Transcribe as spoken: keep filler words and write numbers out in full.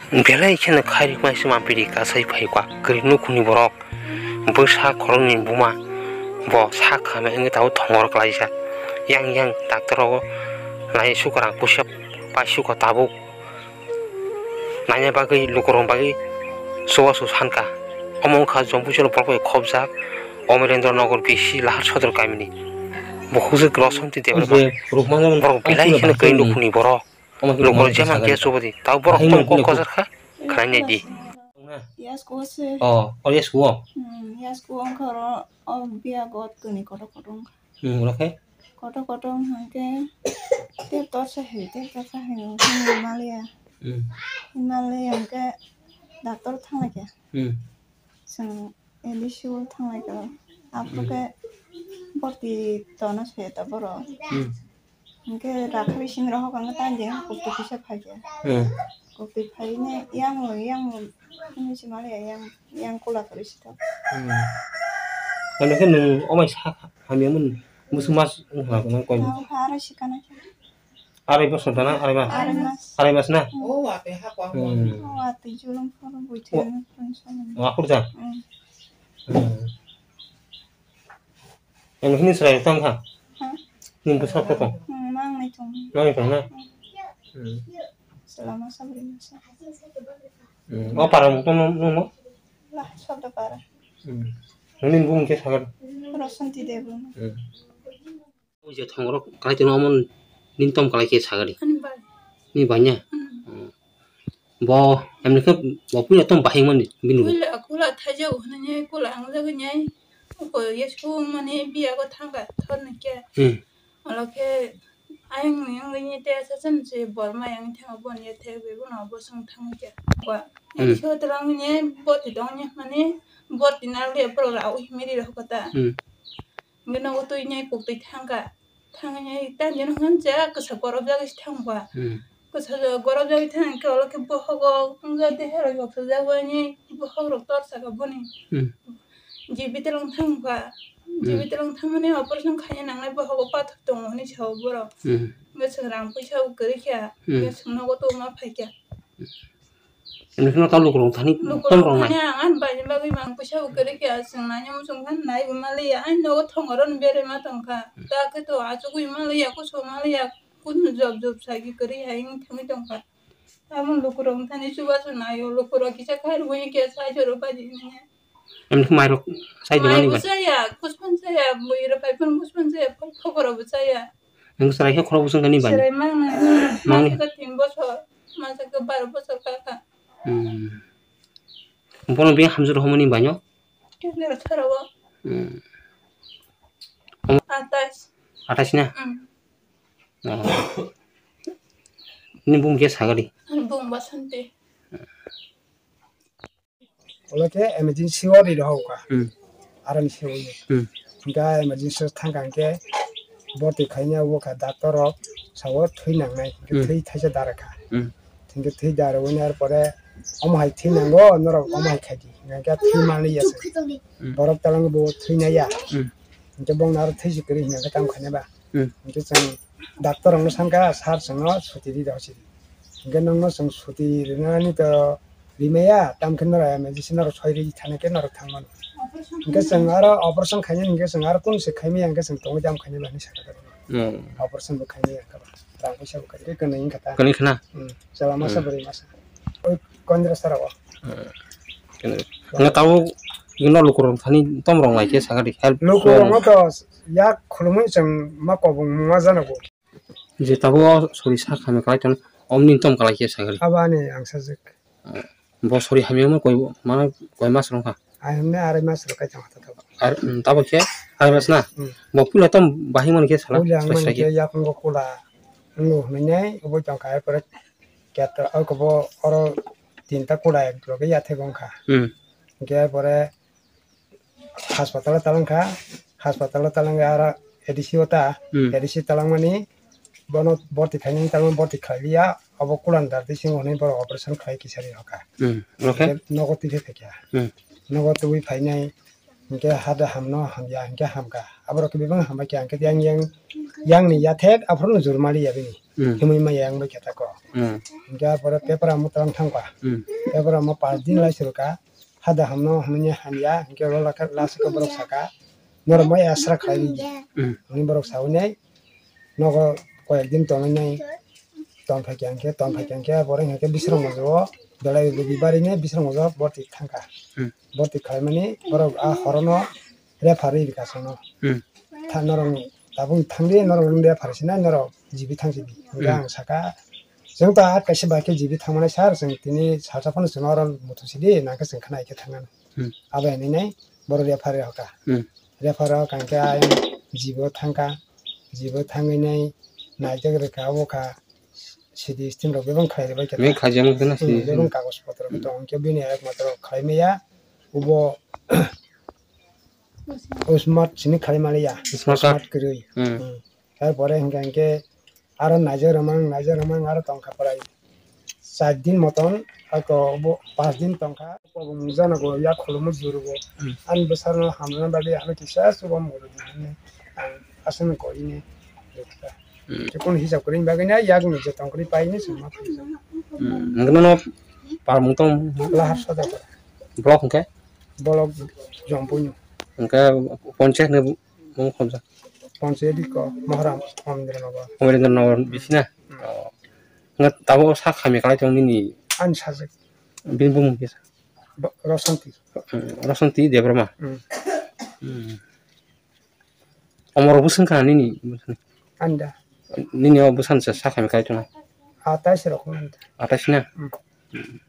Belai kheno khairikma se mampiri kasai phai kha kwrwi nukhungni borok. Bwsa khoroknwi buma bo sak khamya wngwi tabuk thongor klaijak. Yang yang doctor rogo nai sukha rang puisa pai sukha tabuk. Naina bagwi lukurok bagwi chubachu sankha. Omo wngkha Jompuichalo borok bai khobjak Omerendra Nagar B C Lahar Sodor kamini. Bo hujik Rosanti Debbarma. Borok belai kheno kwrwi nukhungni borok. Lukurok jemon khe chubadi. Tabuk borok tong kok kojar kha. Khlainai di. Yasku se. Oh, oh, yasku o. Hmm, yasku wngkha oro, o biya got kani kotor kotor wngkha. Hmm, oro khe? Kotor kotor wngkha khe, tei torsa hai, tei torsa hai, o, Himalaya. Hmm. Himalaya hwnkhe doctor thanglaikha. Hmm. Chwng A D C o thanglaikha. Aphuru khe borti tona se ta borok. Hmm. Hwnkhe rakha bising rohok ang tang de, kokti kisa phaikha. Hmm. Kokti phaine yang, yang, hwnwi se mali yang, yang kula kwrwi se tok. Hmm. Ano khe nwng omai sa hamya mun musu mas wng ha nang koi. Tamo kha arai se kana khe. Arai bosor dana, arai mas. Arai mas. Arai mas na? Hmm. Hmm. O ate julung phoro buithe. O. Phone sono. O akhur ja? Hmm. Hmm. Ang hini chwrai tong kha. Ha? Nini bwsa khe tong? Hmm, mang nai tong. Mang nai tong na? Hmm. Hmm. Selama sabri masa. Hmm. O para mung tong nung no? Lah, sabda para. Hmm. Nini bung khe sagar? Rosanti Debbarma. Hmm. O je thongorok kalai tongma omo nini tom kalai khe sagari. Ani bai. Ni banya? Hmm. Hmm. Bo, emni khe bo puila tom bahai mani bini bo. Puila kula thaijak hwnwi kula ang jagwi nai. Ko yesku mani biya go thangka thorni khe. Hmm. Olo khe ayang ni ang ni te sa chan se bor ma yang thang bon ye the be bon bo sung thang khe. Ko. Hmm. So telang ni bo ti dong ni mani bo ti na le pro ra u himiri ro kota. Hmm. Hwnkhe nogo twi nai kok twi thangkha. Thangwi nai tamo jani hwnka kwsa gorobjagwi se thangkha. Hmm. Kwsa gorobjagwi thangkhe olo khe bohogo wngya de heroi boksajak bai ni bohok rok tor saka boni. Hmm. G B telong thangkha. Hmm. G B telong thangmani operation khaina nangnai bohogo pathor tongo hwnwi sao borok. Hmm. Hwnkhe chwng rang puisa bo kwrwi kha. Hmm. Hwnkhe chwng nogo tongma phaikha. Hwnwi kheno ta lukurok thani tong rok nai. Lukurok thani ang ani baini bagwi mang puisa bo kwrwi kha, chwng naina muchung kha nai bo maliya, ani nogo thongorok ni berema tongkha. Ta khe to achugwi maliya, kusu maliya, kunu job job sai kwrwi hai wng thangwi tongkha. Tamo lukurok thani chubachu naio, lukurok kisa khairokgwi khe sai choro baji nai. Emni khe mairok sai di mani bai. Mai bo chaya, kuchphan chaya, bwirok hai phano kuchphan chaya, phokoro bo chaya. Ang chwrai khe khorok bwswng khe ni bai. Chwrai mang nai. Mangni. Masa khe tin bosor, masa khe baro bosor kaka. Hmm. Bono bini hamjwk rohormani bai no? Khe nero chwrawo. Hmm. Atais. Atais na? Hmm. Oh. Ni bung khe sagadi. Ani bung Basanti. Olo khe emergency o ri rohor kha. Hmm. Aroni se ui. Hmm. Hingke emergency o thang kha hingke borti khaina o kha doctor rok sao thwi nangnai. Hingke hmm, thwi thaisa dara kha. Hmm. Hingke thwi dara uni ar pore omo hai thwi nango norok omo hai khai di. Hingke thwi manliya se. Hmm. Borok talang bo thwi naiya. Hmm. Hingke bong naro thwi si kwrwi hingke tamo khaina ba. Hmm. Hingke chwng doctor rokno sankha, "Sir, chwngno suti ri rw si." Hingke nokno chwng suti rinani to rimaya, tamkhe norok emergency norok soi ri thana khe norok thangmano. Hingke chwng aro operation khainani hingke chwng aro kunu se khaimaya hingke chwng tongwi tamo khainai ba hinwi sakha khe. Hmm. Operation bo khaimaya khe ba. Rang puisa bo khaikhe kwnwi wngkha ta. Kwnwi khna? Hmm. Chwla masa hmm, bwrwi masa. Oi kondra sara o. Hmm. Kwnwi. Nga tabo ino lukurok thani tomrok lai khe sakha di help. Lukurok no to yak khulumwi chwng ma kobong ma jana bo. Je tabuk o sori sak hamya kwlai tong, omni tom kwlai khe sagri. Abo ani ang sajak. Bo sori hamya mo koi, mano koi mas rong kha? Ai hwnwi arai mas rok kai tong kha tabuk. Ar, um, tabuk khe arai mas na? Hmm. Bo puila tom bahai mani khe sala. Puila ang sai mani sai khe khe. Yakungo kula. Wngo hwnwi nai, obo tong kha, ai pore keto, ai kobo oro tinta kula ek logoi yathek wng kha. Hmm. Hingkhe ai pore Haspatalo talangkha, haspatalo talangwi aro A D C o ta, hmm, A D C talangmani bono borti khainani talangmani borti khlailiya, obo kulan darti singo hwnwi borok operation khlai kisari rokha. Hmm, okay. Hingke nogo twi khe phaikha. Hmm. Nogo twi phainai, hingke hada hamno hamya, hingke hamkha. Aborok khe bebak hambaikha, hingke yang, yang, yangni yathek, aphuru no jurmaliya bini. Hmm. Himwi maya wng bai khe tako. Hmm. Hinkhe ah pore paper amo twlang thangkha. Hmm. Paper amo pass din lai se rwkha. Hada hamno hwnwi hamya, hinkhe oro lakha last khe borok saka, "Norok mai asra khlai di," Hmm. hwnwi borok saui nai. Nogo koyek din tonwi nai, tong phai khe hinkhe, tong phai khe hinkhe, borok hinkhe Bisramganj o belai rugi bari nai Bisramganj o borti thangkha. Hmm. Borti khlaimani borok a horono referee rwkha chwngno. Hmm. Tha norok tabuk thangdi, norok wng referee sinai, norok G B thang sidi. Hinkhe Hmm. ang saka, "Chwng to a kaisa bai khe G B thangmani sir, chwng tini salsa phano chwngno oro muthung sidi, nangkhe chwng khna hai khe thangnani." Hmm. Abo hinwi nai borok referee hoka. Hmm. Referee hoka hinkhe ayang G B o thangkha, G B o thangwi nai naijak rwkha, abo kha C D stem rok bebak khlai rwbai khe Bebak ta. Khlaijak wngkha na Hmm, C D bebak stem. Kagoj potro khe tong, hinkhe bini ekmatro khlai maya, ubo smart sini khlai maliya. Smart card. Smart kwrwi. Hmm. Hmm. Tarpore hinkhe hinkhe aro naijak rwmang, naijak rwmang aro tongkha prai char din moton, ako bo panch din tongkha. Kobong jana go yak kholomo juru go. Hmm. Ani bwsarno hamrwna bagwi ano kisa chuba moro di hwnwi ang aswkno koi ni rwkha. Hmm. Chukun hisab kwrwini bagwi na yakni je tong kwrwi pai ni chwng ma khaijak. Hmm. Nangno no palmung tong. Lahar Sodor. Block hwnkhe? Block Jompui no. Hwnkhe ponchayat ni mung khobjak? Ponchayat ko Mohram Omendra Nagar. Omendra Nagar bisi na? Hmm. Oh. Ngat tabo sa khami kalai tong nini? Ani sajak. Bini bumung kisa? Ba-, Rosanti. Hmm, Rosanti Debbarma? Hmm. Hmm. Omoro bwswng kha nini? Anda. Nini o bwsano se sakhai kai tongna? Atais rok nang. Atais na? Hmm.